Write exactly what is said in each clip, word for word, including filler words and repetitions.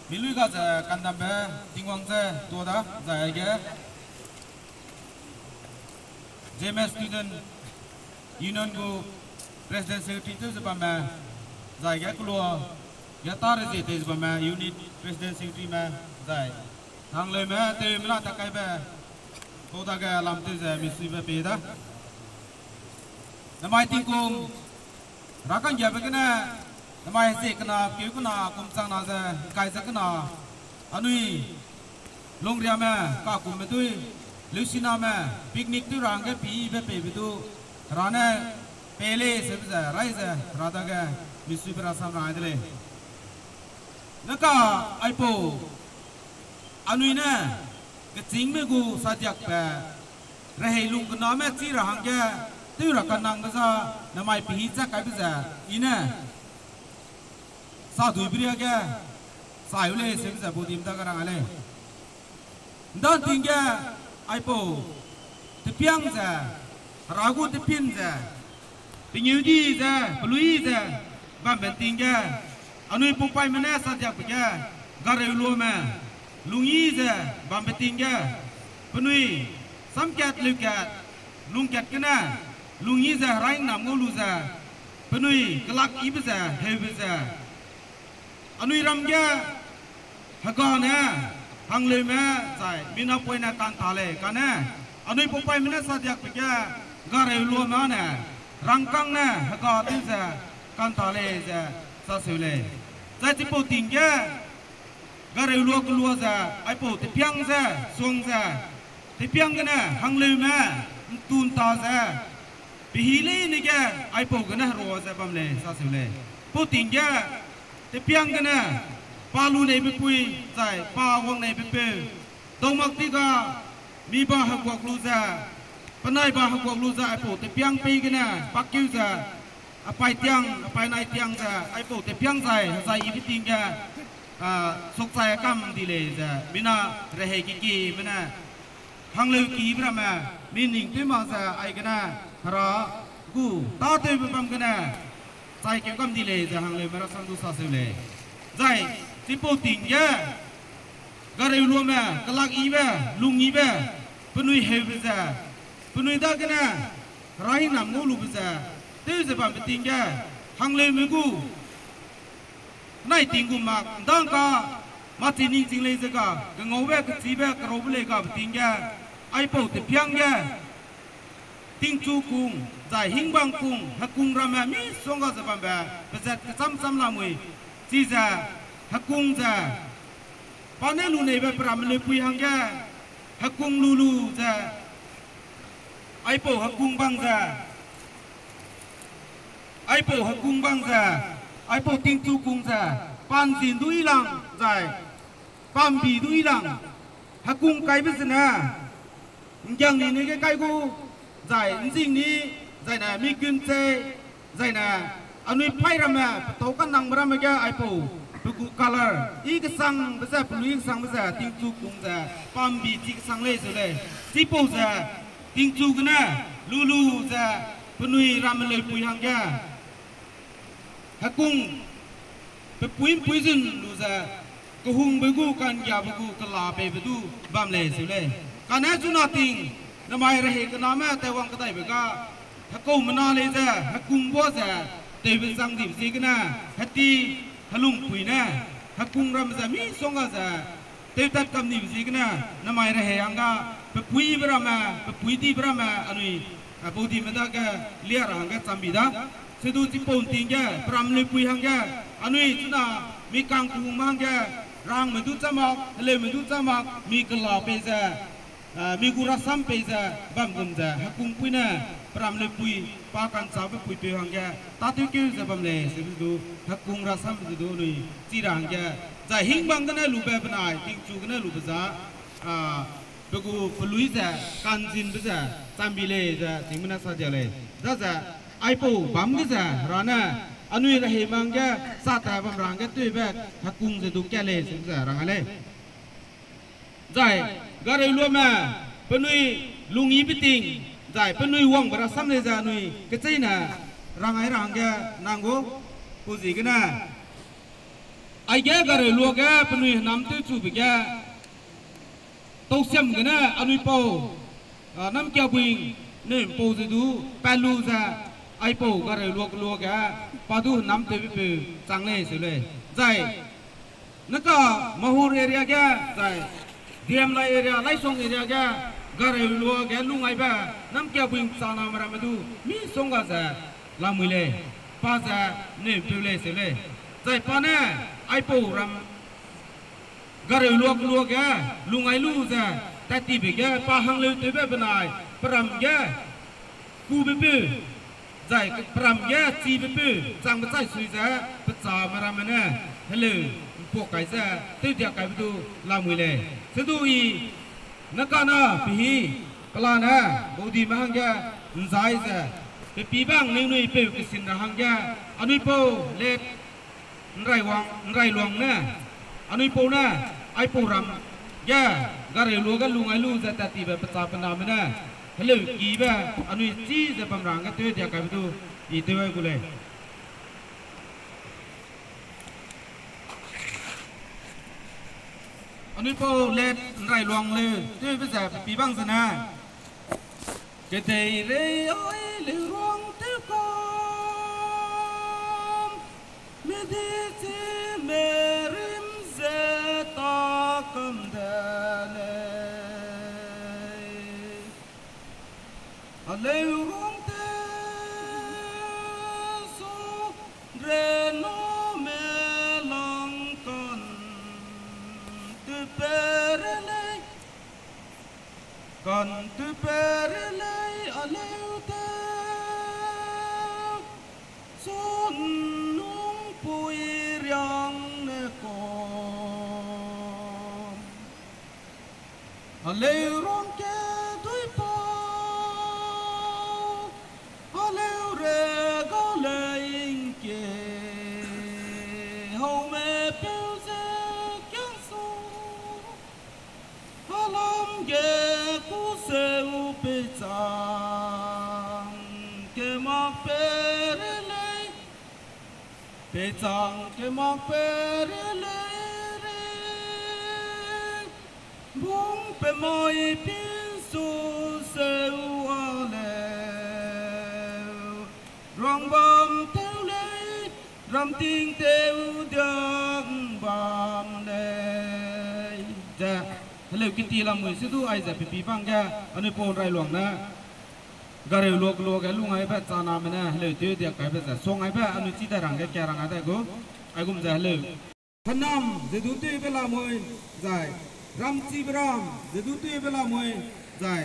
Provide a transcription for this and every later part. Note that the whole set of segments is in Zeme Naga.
Milui ga ze kandambe Tingwang ze tuâ da, zai aige Zeme Student Union gu President Secretary tew ze bamme, zai ge kelua ge tâ rezie tei ze bamme Unit President Secretaryme, zai hangleume tewmena takaibe kau dage lam tew ze misuibe pei da. Namai tingkum ra ka'nggiabe gene, namai hezie kena, keu kena, kum chang na ze ngkai ze kena, anui lungriame kakumme dui, leusiname picnic tew ra hangge pibe peibe du, Hera ne pei lei seube ze rai ze Hera dage misuibe rasam ra de lei. Neka aipau anui ne kechîngme gu sadiakbe rehei lung kename chî ra hangge tew ra kanangbe za namai pehî chak kaibe ze i ne saduibe riage sai u lei seube ze baudime dage rang a lei. Ndanting ge aipau tepiang ze, Hera gu tepin ze, pengêudi ze, pelui ze bambe ting ge, anui pupaîme ne sadiakbe ge, gareuloame lungyi ze bambe ting ge, penui samkat leukat, lungkat gene, lungyi ze Hera hingnam ngau lu ze, penui kelak yibe ze, heube ze, anui ram ge hega ne, hangleume, zai minapoine kantha lei, kane anui pupaîme ne sadiakbe ge, gareuloame ne, rangkâng ne hega tew ze kantha lei ze saseu lei. Zai chipau ting ge, gareulua kelua ze, aipau tepiang ze, suang ze, tepiang gene hangleume ntu nta ze, pehî leine ge aipau gene herua ze bam lei saseu lei. Pau ting ge, tepiang gene, pa lu neibe pui, zai pa wang neibe peu, dau mak ti ga, mi ba heguak lu ze, penai ba heguak lu ze aipau tepiang pei gene pakeu ze, apai tiang, apai nai tiang ze, aipau tepiang zai hezai yibe ting ge, a, sukchai kam di lei ze, mina rehei kekime ne, hangleu kibe ramme, mi ning tew mak ze aigene, Hera gu tâtewbe bam gene, chai keu kam di lei ze hangleume rasam du saseu lei. Zai, chipau ting ge, gareuluame kelak yibe, lung yibe, penui heube ze, penui dagene Hera hingnam ngau lube ze, tew ze bambe ting ge, hangleume gu nai ting gu mak ndang ka, machi ningching lei ze ga, kengaube, kechibe, keraube lei gabe ting ge, aipau tepiang ge, tingchu kung, zai hingbang kung, hekung ramme misongga ze bambe, pezat kecham cham lamui, chize, hekung ze, pa ne lu neibe pe ramme leupui hangge, hekung lu lu ze, aipau hekung bang ze, aipau hekung bang ze, aipau tingchu kung ze, pa nzin du ilang, zai, pa mbi du ilang, hekung kaibe zene, nggiang ni ne ge kai gu, zai nzing ni, zaine mi kun chei, zaine anui paî ramme, petâu kanangbe ramme ge aipau, pe gu color, i kesangbe ze, pelui kesangbe ze, tingchu kung ze, pa mbi chi kesang lei zeu lei, chipau ze, tingchu gene, lu lu ze, penui ramme leupui hangge, hekung, pepui mpui zun lu ze, kehungbe gu, ka'nggiabe gu, kela peibe du bam lei zeu lei. Kane chuna ting, namai rehei kename teiwang kedaibe ga, hekaumena lei ze, hekung bua ze, tewbe chang dibe ziegene, heti, helungpui ne, hekung ramme ze misongga ze, tewtat kam dibe ziegene, namai rehei hangga, pepuibe ramme, pepui dibe ramme, anui, a, baudime dage, lia ra hangge chambi da. Sedu chipau nting ge, pe ramme leupui hangge, anui chuna, mi kang kehungme hangge, rangme du cham mak, heleume du cham mak, mi kela pei ze, a, mi gu rasam pei ze, bam gum ze, hekungpui ne, pe ramme leupui, pa ka'nchâbe puipeu hangge, tâtewkeu ze bam lei, sedu, hekung rasambe ze du anui, chi ra hangge, zai hingbang gene lube benai, tingchu gene lube za, a, pe gu pelui ze, ka'nzinbe ze, chambi lei ze, tingmena sa dia lei. Daze, aipau bam ge ze, Hera ne, anui rehei mang ge, sa ta bam ra hangge tewbe, hekung ze du ka lei, sedu ze, rang a lei. Zai, gareuluame, penui lungyibe ting, zai, penui wangbe rasam lei ze anui, kecheîne, rang ai ra hangge, nang gu, pu ziegene, Aige gareu luage penui hênam tewchube ge, tausiam gene anui pau, a, Namkiabuing ne ’mpau ze du, pa lu ze, aipau gareu luage luage, pa du hênam tewbepeu chang lei seu lei. Zai, neka Mahur area ge, zai, Diamlai area, Laisong area ge, gareu luage lungaibe, Namkiabuing chaname ramme du, misongga ze, lamui lei, pa ze, ne ’mpeu lei seu lei. Zai pa ne, aipau ram, gareu luage luage, lungai lu ze, tattibe ge, pa hangleu tewbe benai, peram ge, kubepeu, zai peram ge chibepeu, changbe chai sui ze, pechame ramme ne, heleu, ’mpuak kai ze, tewdiak kaibe du, lamui lei. Sedu i, neka na, pehî, pelane, baudime hangge, ’nzai ze, pepî bang ningnui peu kesin ra hangge, anui pau, let, ’Nraiwang, ’Nrailuang ne, anui pau ne, aipau ram ge, gareu luage lungai lu ze tattibe pecha pename ne, heleu kibe, anui chî ze bam ra hangge tewdiak kaibe du, i tew ai gu lei. Anui pau let ’Nrailuang leu, tewbe ze pepî bang zene. Kedeirei ai leuruang tew kam, medi chi merim ze ta kam de lei. Aleuruang tew su rename lang kan te pere lei. Kan te pere lei aleu tew, sun nung pui riang ne ka. Aleu ruang ke dui pau, aleu re ga lei ngke, haume peu ze kiangsu. Alam ge ku seu peichang ke mak pere lei, peichang ke mak pere lei re, bung pe mai pinsu seu a leu, rangbam tew lei, ramting tew diak bam lei. Ze, heleu keti lamui se du aize pepî bang ge, anui pau ’Nrailuang ne, gareu luage luage lungaibe chaname ne, heleu tew diak kaibe ze, suangaibe anui chi dai rangge kia rang ai dai gu, aigum ze heleu. Hênam ze du tewbe lamui, zai, ramchibe ram ze du tewbe lamui, zai,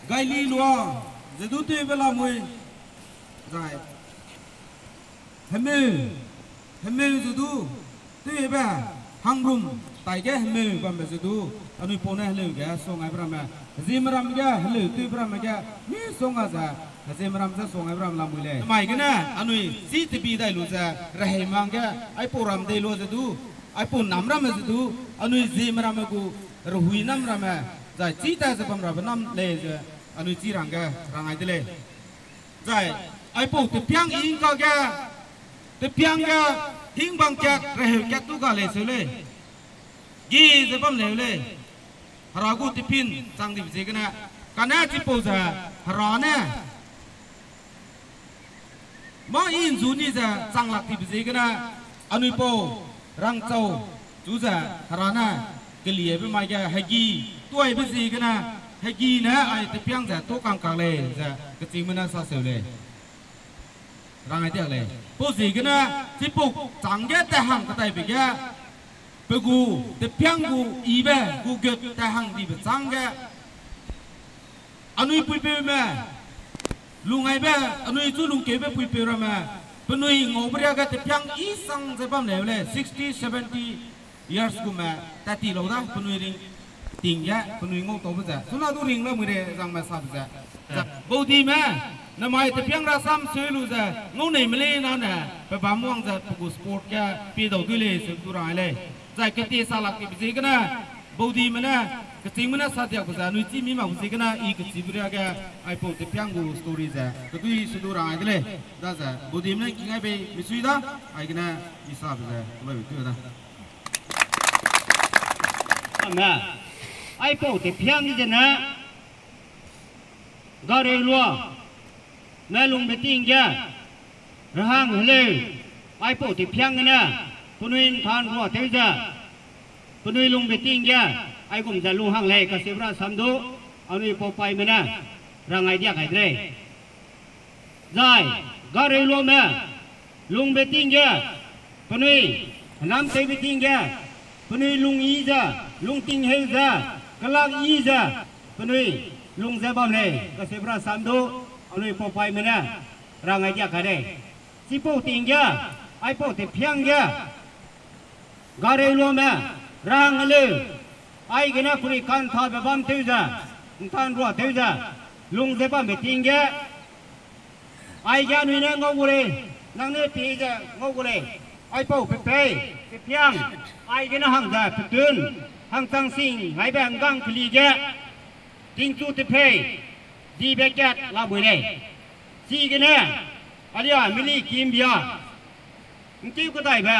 gaili lua ze du tewbe lamui, zai, hemeu, hemeu ze du, tewbe, hangrum, taige hemeu bambe ze du, anui pau ne heleu ge suangaibe ramme, hezieme ram ge heleu tewbe ramme ge, misongga ze, hezieme ram ze suangaibe ram lamui lei. Mai gene, anui chî tebi dai lu ze, rehei mang ge, aipau ram dei lua ze du, aipau nam ramme ze du, anui zieme ramme gu, rehui nam ramme, zai chî ta ze bam rabe nam lei ze, anui chî rangge, rang ai de lei. Zai, aipau tepiang i ngka ge, tepiang ge, hingbang kat, reheu kat tu ga lei seu lei. Gi ze bam leu lei. Hera gu tepin chang dibe ziegene. Kane chipau ze, hera ne. Mâ i ’nzu ni ze chang lak dibe ziegene, anui pau, rangchau, chu ze, hera ne, keliebe mai ge, hegi, tuaibe ziegene, hegi ne, ai tepiang ze, tu kang kak lei, ze, kechîngme ne sa seu lei. Rang ai diak lei. Pau ziegene, chipau chângge tahang kedaibe ge, pe gu, tepiang gu, ibe, gu gut tahang dibe chângge, anui puipeume, lungaibe, anui chu lungkeube puipeu ramme, penui ngaube riage tepiang i sang ze bam leu lei, sixty, seventy years gume, tat ti lau da, penui ring ting ge, penui ngau taube ze. Chuna du ring lamui re zangme sabe ze. Baudime, namai tepiang rasam seu lu ze, ngau neime lei nane, pe bam wang ze, pe gu sport ge, pie dau dui lei, seu du rang ai lei. Zai keti sa lak tibe ziegene, baudime ne, kechîngme ne sa diakbe ze, anui chî mi makbe ziegene, i kechîbe riage, aipau tepiang gu story ze, kedui se du rang ai de lei. Daze, baudime ne ’ngking ai bei misui da, aigene, i sabe ze, kelaibe tew da. me, aipau tepiang zene, Gareilua me lungbe ting ge, rahang heleu, aipau tepiang gene, penui ’nthanrua tew ze, penui lungbe ting ge, aigum ze lunghang lei kacheube rasam du, anui paupaime ne, rangai diak kai de lei. Zai, Gareiluame, lungbe ting ge, penui, henam tewbe ting ge, penui lungyi ze, lungtingheu ze, kelak yi ze, penui, lung ze bam lei kacheube rasam du, anui paupaime ne, rangai diak kai lei. Chipau ting ge, aipau tepiang ge, Gareiluame, rahang heleu, aigene penui kanthabe bam tew ze, ’nthanrua tew ze, lung ze bambe ting ge, aige anui ne ngau gu lei, nang ne pie ze ngau gu lei, aipau pepei, pepiang, aigene hang ze petun, hangchang sing ngaibe ’nggang keli ge, tingchu tepei, dibe kat lamui lei. Chigene, alia mili kimbia, ’ngkeu kedaibe,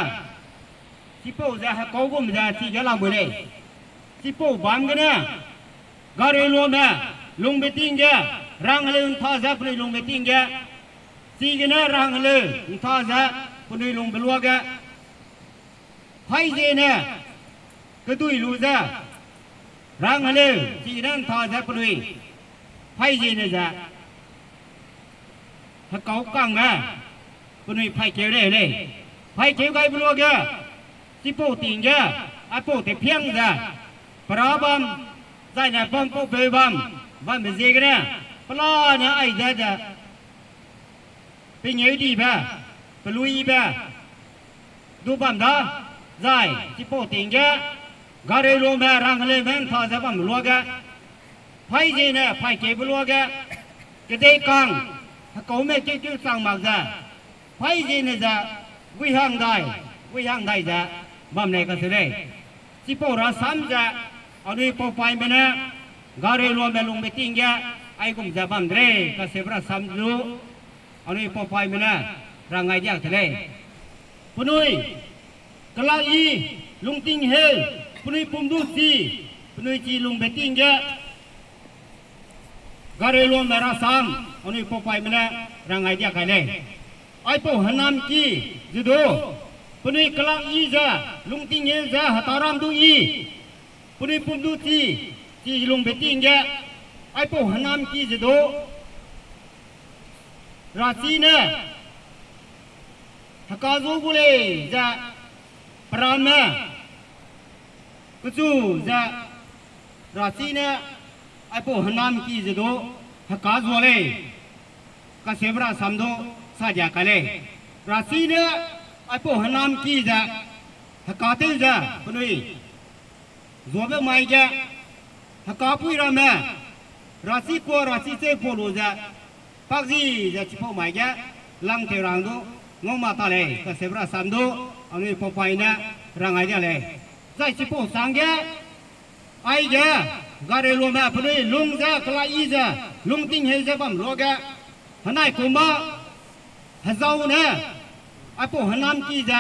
chipau ze hekau gum ze chige lamui lei. Chipau bam gene, Gareiluame, lungbe ting ge, rahang heleu ’ntha ze penui lungbe ting ge, chigene rahang heleu ’ntha ze penui lungbe luage, Phaiziene, kedui lu ze, rahang heleu, chigene ’ntha ze penui, phaiziene ze, hekau kangme, penui phaikeu rei lei. Phaikeu gaibe luage, chipau ting ge, aipau tepiang ze, pera bam, zaine pampaupeu bam, bambe ziegene, pelane aize ze, pengêudibe, peluibe, du bam da, zai chipau ting ge, Gareiluame rahang heleume ’ntha ze bam luage, phaiziene phaikeube luage, kedeikang, hekaume keukeu chang mak ze, phaiziene ze, guihang dai, guihang dai ze, bam lei kacheu lei. Chipau rasam ze, anui paupaime ne, Gareiluame lungbe ting ge, aigum ze bam de lei kacheube rasam du, anui paupaime ne, rangai diak de lei. Penui, kelak yi, lungtingheu, penui pum du chi, penui chi lungbe ting ge, Gareiluame rasam, anui paupaime ne, rangai diak kai lei. Aipau henamki, ze du, penui kelak yi ze, lungtingheu ze, hetaram du yi, penui pum du chi, chi lungbe ting ge, aipau henamki ze du, rachi ne, heka zu gu lei ze, peramme, kechu ze, rachi ne, aipau henamki ze du, heka zua lei, kacheube rasam du, sa diak kai lei. Rachi ne, aipau henamki ze, heka tew ze, penui, zuabe mai ge, hekapui ramme, rachi kua rachi cheu pau lu ze, pakzi ze chipau mai ge, langtew rang du, ngau ma ta lei kacheube rasam du, anui paupaime ne, rangai dia lei. Zai chipau chang ge, aige, Gareiluame penui lung ze, kelak yi ze, lungtingheu ze bam luage, henai kum ba, hezau ne, aipau henamki ze,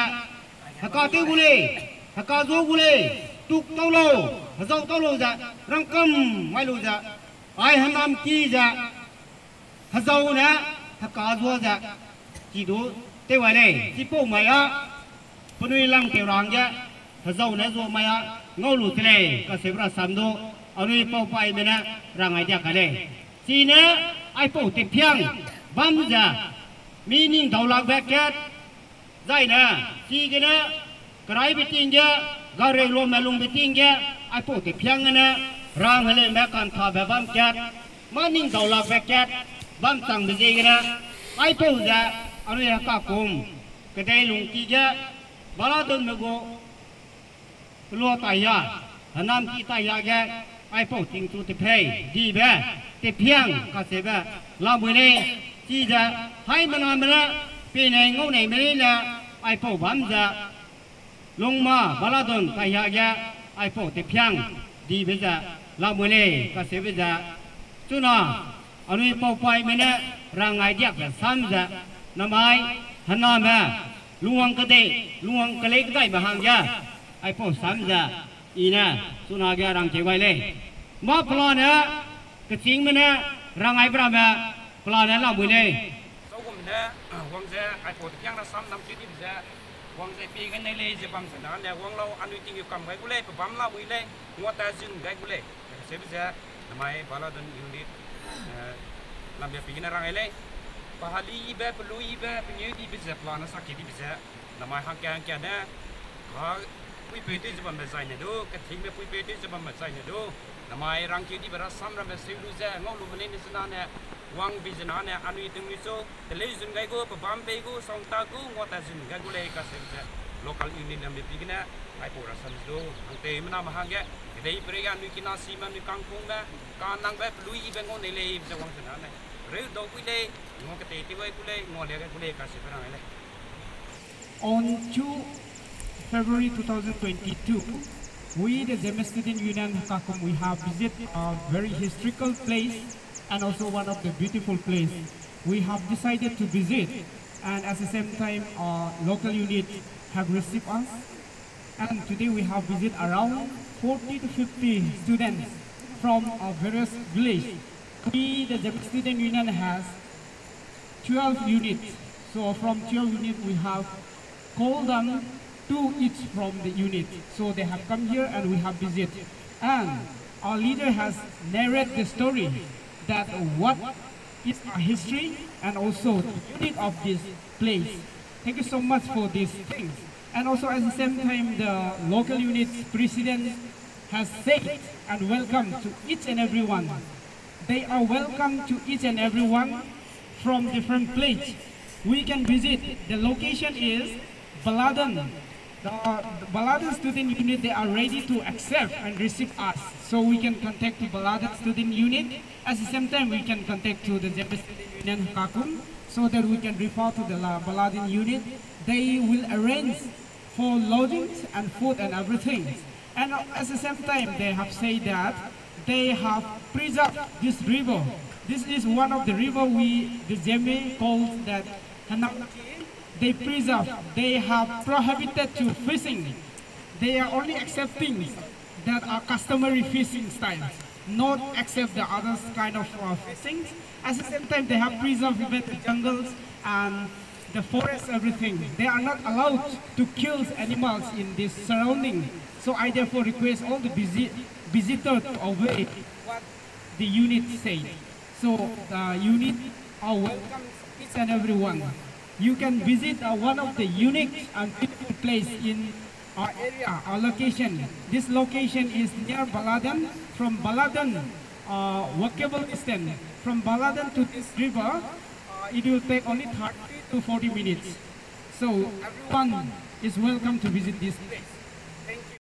heka tew gu lei, heka zua gu lei, tuk tau lau, hezau tau lau ze, rangkam mai lu ze, ai henamki ze, hezau ne, heka zua ze, chi du, tew ai lei, chipau mai â, penui langtew ra hangge, hezau ne zua mai â, ngau lu che lei kacheube rasam du, anui paupaime ne, rangai diak kai lei. Chine, aipau tepiang, bam ze, mi ning daulakbe kat, zaine, chigene, keraibe ting ge, Gareiluame lungbe ting ge, aipau tepiang gene, rahang heleume kanthabe bam kat, mâ ning daulakbe kat, bam changbe ziegene, aipau ze, anui heka kum, kedei lungki ge, Baladonme gu, kelua taihia, henamki taihia ge, aipau tingchu tepei, dibe, tepiang kacheube, lamui lei, chize, haimena mene, penei ngau nei mene le, aipau bam ze, Lungma Baladon taihia ge, aipau tepiang, dibe ze, lamui lei kacheube ze, chuna, anui paupaime ne, rangai diakbe sam ze, namai, hename, lungwang kedei, lungwang kelei kedaibe hangge, aipau sam ze, I ne, chunage rangkeu gai lei. Mâ pelane, kechîngme ne, rang ai be ramme, pelane lamui lei. Sogum ne, wang ze, aipau tekiang rasam lam keu dibe ze, wang ze pie gai nei lei ze bam ze na ne, wang lau anui tingeu kam gai gu lei, pebâm lamui lei, ngua ta zun gai gu lei. Seube ze, namai Baladan unit, eh, lambe pie gene rang ai lei. Pahali yibe, pelui yibe, pengeu dibe ze, pelane saki dibe ze, namai hangke hangke ne, ka, puipeu tew ze bambe zaine du, kethingme puipeu tew ze bambe zaine du, namai rangkeu dibe rasam ramme seu lu ze, ngau lu me leine zena ne, wang bi zena ne, anui tingmi chu, teleu zun gai gu, pebâm pei gu, songta gu, ngua ta zun gai gu lei kaseube ze, local unit lambe pie gene, aipau rasam du, hangtewme name hangge, kedei perei ge anui kina sime, anui kangkungme, kanangbe, pelui yibe ngau nei lei ze wang zena ne, reu dau gui lei, ngua ketei tew gai gu lei, ngua lia gai gu lei kaseube rang ai lei. On two February two thousand twenty-two, we, the Zeme Student Union Hekakum, we have visited a very historical place and also one of the beautiful place. We have decided to visit, and at the same time, our local unit have received us. And today we have visit around forty to fifty students from our various village. We, the Zeme Student Union, has twelve units. So from twelve units, we have called them two each from the unit. So they have come here and we have visit. And our leader has narrate the story that what is our history and also the unit of this place. Thank you so much for these things. And also at the same time, the local unit president has said and welcome to each and everyone. They are welcome to each and everyone from different place. We can visit. The location is Baladan. The, the Baladan student unit, they are ready to accept and receive us. So we can contact to Baladan student unit. At the same time, we can contact to the Zeme Student Union Hekakum so that we can refer to the La-, Baladan unit. They will arrange for lodgings and food and everything. And at the same time, they have said that they have preserved this river. This is one of the river we, the Zeme, calls that Henamki. They preserve, they have prohibited to fishing. They are only accepting that are customary fishing styles, not accept the others kind of, uh, fishings. At the same time, they have preserved even the jungles and the forest, everything. They are not allowed to kill animals in this surrounding. So I therefore request all the visi-, visitors to obey what the unit said. So the unit are welcome each and everyone. You can visit, uh, one of the unique and beautiful place in our area, our location. This location is near Baladan. From Baladan, uh, walkable distance. From Baladan to this river, uh, it will take only thirty to forty minutes. So everyone is welcome to visit this place.